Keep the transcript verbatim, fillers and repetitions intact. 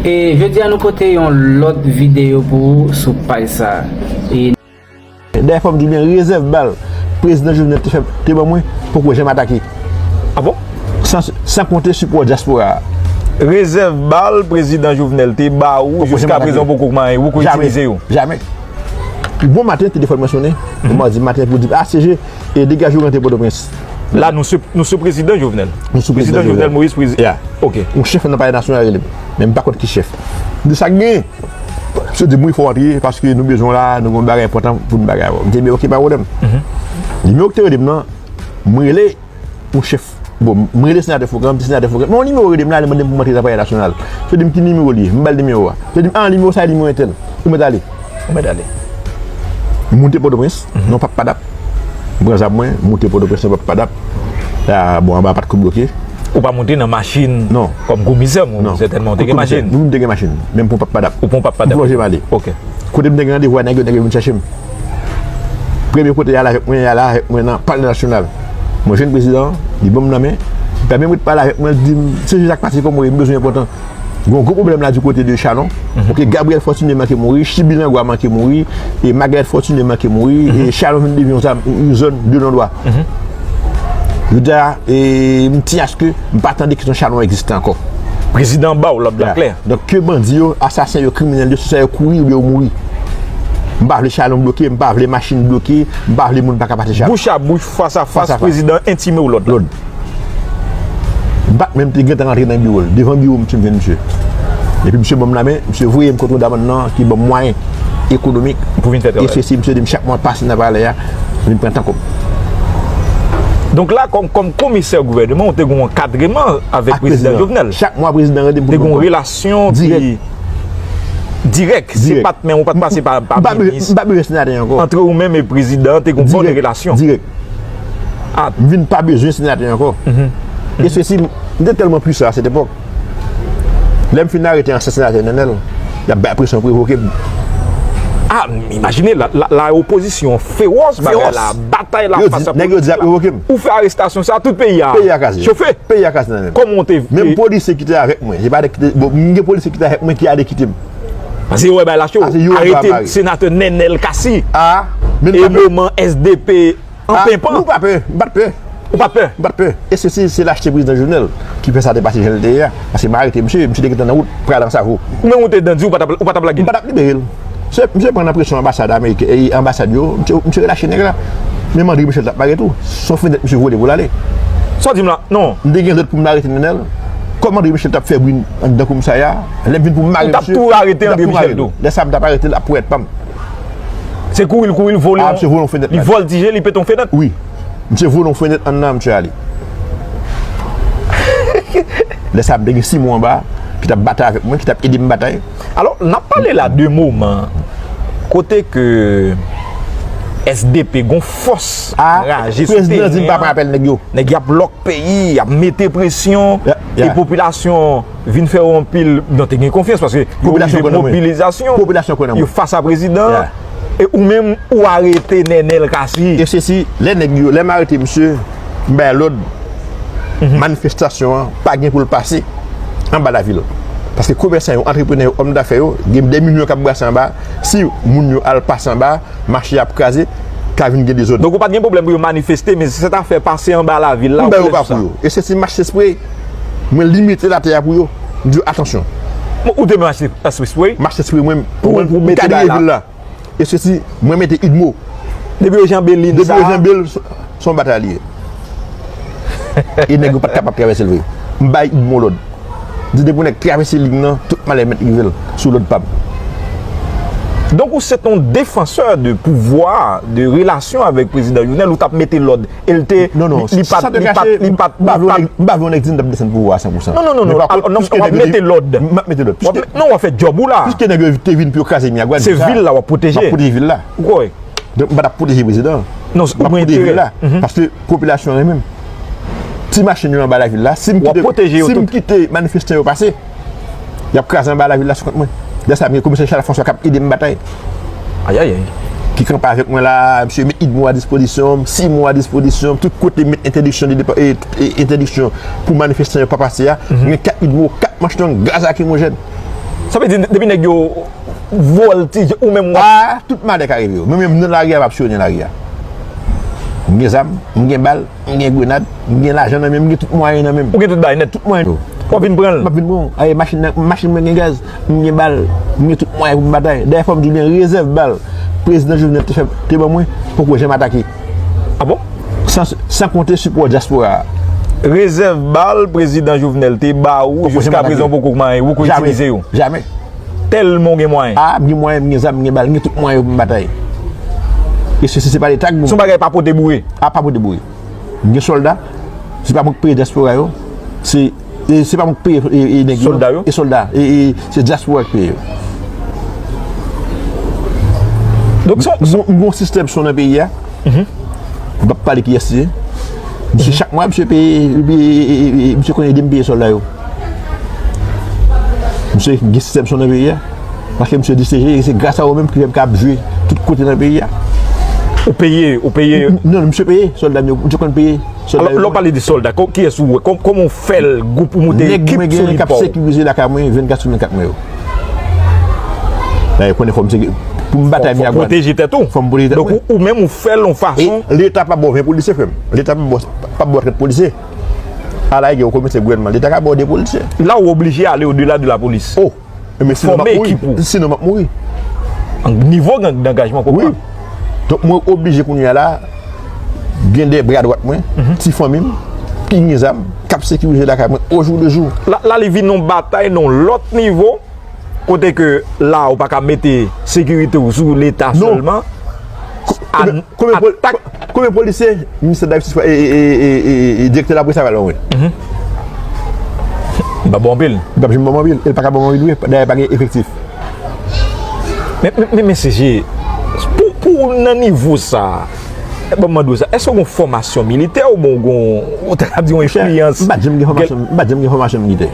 E jodi a nou pote yon lòt videyo pou ou sou paj sa. E Dayè fò m di w byen, rezèv bal prezidan Jovenel te fè, te ban mwen, poko janm atake. Ah bon? San, san konte sipò dyaspora a. Rezèv bal prezidan Jovenel te ba ou, jiska prezan ou poko manyen, ou poko itilize yo. Jamè. Bon maten, telefòn mwen sonnen. Mwen di maten pou di, "A C G, e degaje w rantre Pòtoprens." La, nou sou, nou sou prezidan Jovenel. Nou sou prezidan Jovenel Moïse, prezidan. Ok. Yon chèf nan Palè Nasyonal rele m. Men m pa konn ki chèf. M di, "Sa k genyen?" Misye di m, "Wi, fò w antre, paske nou bezwen w la, nou gen yon bagay enpòtan pou n bagay avè w." M di, "Ebyen, ok, pa pwoblèm." Nimewo ki te rele m nan, mwen rele yon chèf. Bon, mwen rele senatè Fokan, m di, "Senatè Fokan, men yon nimewo rele m la, li mande m pou m antre nan Palè Nasyonal." Misye di m, "Ki nimewo li ye?" M ba l nimewo a. Misye di m, "A, nimewo sa a, nimewo entèl." Ou mèt ale. Ou mèt ale. Moute Pòtoprens, nan Pap Padap. M pran zam mwen, moute Pòtoprens, nan Pap Padap. La, bon, anba a pa t ko bloke. Ou pa moute nan machin kòm komisè, sètènman, ou te gen machin. Non, m te gen machin. Men m pran Pap Padap. Ou pran Pap Padap. M plonje m ale. Ok. Kote m te gen randevou a, nèg yo, nèg yo vin chèche m. Premye kote y al avèk mwen, y al avèk mwen nan Palè Nasyonal. Mwen jwenn prezidan an, li ban m nan men. Li pa menm ret pale avèk mwen, li di m, "Se Jezi ak pase kòm ou ye, m bezwen enpòtan." Gen yon gwo pwoblèm la di kote de Chalon. Ok, Gabriel Fortuné manke mouri, Chibi Langwa manke mouri, e Margaret Fortuné manke mouri, e Chalon vin devyen yon zam, yon zòn de non lwa. Jodi a, e, m tyen aske m pa tande kesyon Chalon egziste ankò. Prezidan ba w lòd la klè. Donk, ke bandi yo, asasen yo, kriminèl yo, se swa yo kouri oubyen yo mouri. M pa vle Chalon bloke, m pa vle machin bloke, m pa vle moun pa ka pase Chalon. Bouch a bouch, fas a fas, prezidan entime w lòd la. Lòd. M pa t menm te gentan rantre nan biwo l. Devan biwo m, misye, m jwenn misye. Epi misye ban m lamen, misye voye m kot yon dam nan ki ban m mwayen ekonomik. Pou vin fè travay. E se si misye di m chak mwa pase nan palè a, vin pran tan kòb. Donk la, kòm, kòm komisè gouvènman, ou te gen yon ankadreman avèk prezidan Jovenel. Chak mwa, prezidan rele m pou m pran kòb. Te gen yon relasyon ki dirèk. Se pa t menm, ou pa t pase pa, pa minis. M pa bezwen senatè ankò. Antre ou menm e prezidan, te gen yon bòn relasyon. Dirèk. M vin pa bezwen senatè ankò. E se si, m te tèlman pwisan a sèt epòk. Lè m fin arete ansyen senatè Nenel, y ap bay presyon pou revoke m. Ah, imajine, la, la, la opozisyon fewòs, bagay la, batay la, fas a fas. Nèg yo di y ap revoke m. Ou fè arestasyon sa, tout peyi a chofe. Peyi a kraze. Peyi a kraze nan men m. Kòman w te... Menm polisye ki te avèk mwen, se pa de, bon, m gen polisye ki te avèk mwen ki ale kite m. Paske yo wè bay la cho. Arete senatè Nenel Cassy. E moman S D P an penpan. Ou pa pè, m pa t pè. Ou pa t pè? M pa t pè. E se, se, se lachte prezidan Jovenel ki fè sa te pase jan l te ye a. Paske m arete misye, misye te gentan nan wout, pral Ansavo. Ou menm ou te nan di, ou pa t ap, ou pa t ap lage l? M pa t ap libere l. Se, misye pran nan presyon anbasad ameriken, e anbasad yo, misye, misye relache nèg la. Menm André Michel t ap pare tou. Se yon fenèt misye vole pou l ale. Sa w di m la? Non. M te gen lòd pou m arete Nenel. Kòm André Michel t ap fè bri anndan komisarya, lè m vin pou m mare misye, m t ap tou arete André Michel tou. Lè sa a, m t ap arete l ap pwèt pa m. Se kouri l kouri, l vole yon, li vòltije, li pete yon fenèt? Wi. Misye vole yon fenèt anndan, misye ale. Lè sa a, m te gen Simon anba, ki t ap batay avèk mwen, ki t ap ede m batay. Alò, n ap pale la de moman kote ke S D P gon fòs anraje sou teren an. Prezidan di m pa pran apèl nèg yo. Nèg y ap lòk peyi, y ap mete presyon, e popilasyon vin fè yo anpil, non, te gen konfyans paske yo rive mobilizasyon, yo fas a prezidan, e ou menm ou arete Nenel Cassy. E se si, lè nèg yo, lè m arete misye, m bay lòd, manifestasyon an pa gen pou l pase anba lavil. Paske komèsan yo, antreprenè yo, òm dafè yo, gen dè milyon k ap brase anba, si moun yo al pase anba, mache ap kraze, ka vin gen dezòd. Donk ou pa t gen pwoblèm pou yo manifeste, men sèt afè pase anba lavil la, ou pa t fè sa? M bay yo pa pou yo. E se si mache espre, mwen limite latè a pou yo, m di yo, "Atansyon." Bon, ou te mache espre? Mache espre, mwen, pou, pou mete bagay la. E se si, mwen mete idmo. Depi yo janbe liy sa. Depi yo janbe l, se, se yon batay li ye. E nèg yo pa t kapab travèse l vre. M bay idmo lòd. Di depi yon nèg travèse liy nan, tout malè mèt rive l sou lòd pa m. Donk ou se t on defansè de pouvwa, de relasyon avèk prezidan Jovenel, ou t ap mete lòd. E l te, li, li pa t, li pa t, li pa t, li pa t. M pa vle yon nèg di m t ap desann pouvwa a san pou san. Non, non, non, non, w ap mete lòd. M ap mete lòd. Non, w ap fè djòb ou la. Piske nèg yo te vin pou yo kraze Miragwàn, se vil la w ap pwoteje. M ap pwoteje vil la. Ou kwè? Donk, m pa t ap pwoteje prezidan an. Non, m ap pwoteje vil la. Paske popilasyon an renmen m. Ti machin yo anba lavil la, si m kite, si m kite manifestan yo pase, y ap kraze anba lavil la sou kont mwen. Lè sa a, m gen komisè Charles François k ap ede m batay. Ayayay. Ki kanpe avèk mwen la, misye met idmo a dispozisyon m, sis mwa a dispozisyon m, tout kote m met entèdiksyon de depa-, e, e, entèdiksyon pou manifestan yo pa pase a. M gen kat idmo, kat manch long, gaz lakrimojèn. Sa vle di, depi nèg yo vòltije, ou menm w ap. Ah, tout malè ka rive yo. Mwen menm nan lari a, m ap siyonnen lari a. M gen zam, m gen bal, m gen grenad, m gen lajan nan men m, m gen tout mwayen nan men m. Ou gen tout bagay nèt. Tout mwayen. W ap vin pran l. M ap vin pran l. Ay, machin nan, machin mwen gen gaz, m gen bal, m gen tout mwayen pou m batay. Dayè, fò m di w byen, rezèv bal prezidan Jovenel te fè, te ban mwen, poko janm atake. Ah bon? San, san konte sipò dyaspora a. Rezèv bal prezidan Jovenel te ba ou, jiska prezan, ou poko manyen, ou poko itilize yo. Jamè. Tèlman w gen mwayen. Ah, m gen mwayen, m gen zam, m gen bal, m gen tout mwayen yo pou m batay. E se, se, se pa leta k ban m. Se yon bagay pa pote boure. Ah, pa pote boure. M gen sòlda. Se pa mwen k peye dyaspora yo. Se, e, se pa mwen k peye, e, e, nèg yo. Sòlda yo? E sòlda. E, e, se dyaspora k peye yo. Donk, se yon, m gon, m gon sistèm son nan peyi a. Mhm. M p ap pale kiyès li ye. Misye, chak mwa, misye peye, epi, e, e, e, misye konn ede m peye sòlda yo. Misye gen sistèm son nan peyi a. Paske misye di se, se gras a yo menm ki fè m ka ap jwe tout kote nan peyi a. Ou peye, ou peye. Non, misye peye sòlda m yo, misye konn peye sòlda yo. Alò, lè w pale de sòlda, kiyès ou wè? Kòman w fè l, gwoup ou moute ekip solid pa w? Nèg mwen gen k ap sekirize lakay mwen vennkat sou vennkat mwen yo. Dayè, konnen fò m seki-, pou m batay Miragwàn. Fò w pwoteje tèt ou. Fò m pwoteje tèt mwen. Donk, ou, ou menm, ou fè l yon fason. E Leta p ap ba w ven polisye, frè m. Leta p ap ba w, p ap ba w trant polisye. Alègè ou komisè gouvènman, Leta ka ba w de polisye. La, ou oblije ale odela de lapolis. Oh! Ebyen, sinon m ap mouri. Fòme ekip ou. Sinon m ap mouri. Nivo dangajman, konprann. Wi. Donk, mwen oblije kounye a la, gen de bra dwat mwen, ti fanmi m, ki gen zam, k ap sekirize lakay mwen ojou de jou. La, la, li vin yon batay nan yon lòt nivo, kote ke la, ou pa ka mete sekirite w sou Leta sèlman. Konbyen, konbyen pol-, atak. Konbyen polisye ministè de la jistis, e, e, direktè lapolis la pral ban mwen? M pa bon anpil. Li p ap janm ban mwen anpil. E l pa ka ban mwen anpil vre. Dayè, pa gen efektif. Men, men, men, men, mesye, pou, pou w nan nivo sa, ban m mande w sa, èske w gen fòmasyon militè oubyen w gen, ou ta ka di yon eksperyans? M pa t janm gen fòmasyon, m pa t janm gen fòmasyon militè.